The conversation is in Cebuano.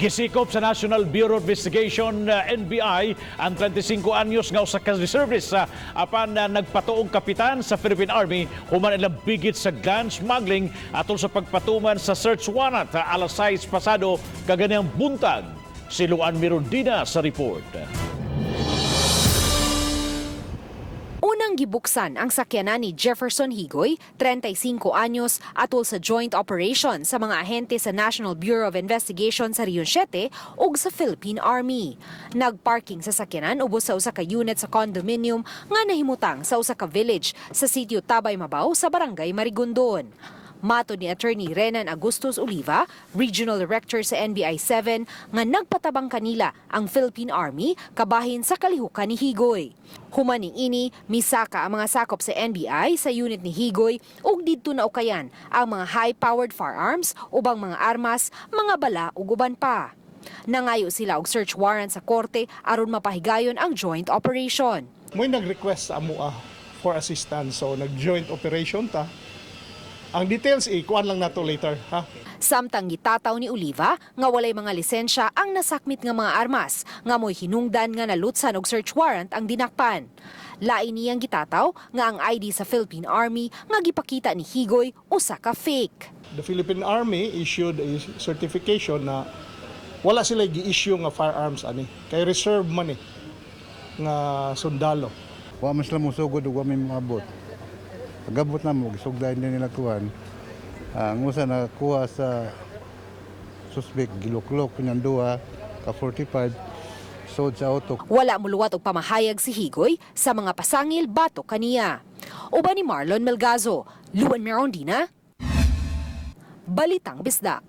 Gisikop sa National Bureau of Investigation, NBI, ang 35 anyos nga usa ka reservist apan nagpatuong kapitan sa Philippine Army human ilang bigit sa gun smuggling atol sa pagpatuman sa search warrant alas 6 pasado kaganihang buntag. Si Luan Mirondina sa report. Unang gibuksan ang sakyanan ni Jefferson Higoy, 35 anyos, atol sa joint operation sa mga ahente sa National Bureau of Investigation sa Region 7 ug sa Philippine Army. Nagparking sa sakyanan ubos sa usa ka unit sa condominium nga nahimutang sa usa ka village sa sitio Tabay Mabaw sa Barangay Marigondon. Matod ni Attorney Renan Augustus Oliva, Regional Director sa NBI 7, nga nagpatabang kanila ang Philippine Army kabahin sa kalihukan ni Higoy. Human niini, misaka ang mga sakop sa NBI sa unit ni Higoy ug didto naukayan ang mga high-powered firearms, ubang mga armas, mga bala ug uban pa. Nangayo sila og search warrant sa korte aron mapahigayon ang joint operation. Mo'y nag-request sa amoa for assistance. So, nag-joint operation ta. Ang details, ikuan lang nato later. Ha? Samtang gitataw ni Oliva nga walay mga lisensya ang nasakmit nga mga armas nga mo'y hinungdan nga nalutsan og search warrant ang dinakpan. Lain niyang gitataw nga ang ID sa Philippine Army nga gipakita ni Higoy usa ka fake. The Philippine Army issued a certification na wala sila gi-issue nga firearms ani. Kay reserve man eh, nga sundalo. Wa man sila mosugod ug wa may moabot. Pagabot na mo, gisugdahin din nila kuan. Ang usa nakakuha sa suspect, giluklok niyang duha ka 45 sod sa auto. Wala muluwat og pamahayag si Higoy sa mga pasangil batok kaniya. Uban ni Marlon Melgazo, Luan Mirondina, Balitang Bisdak.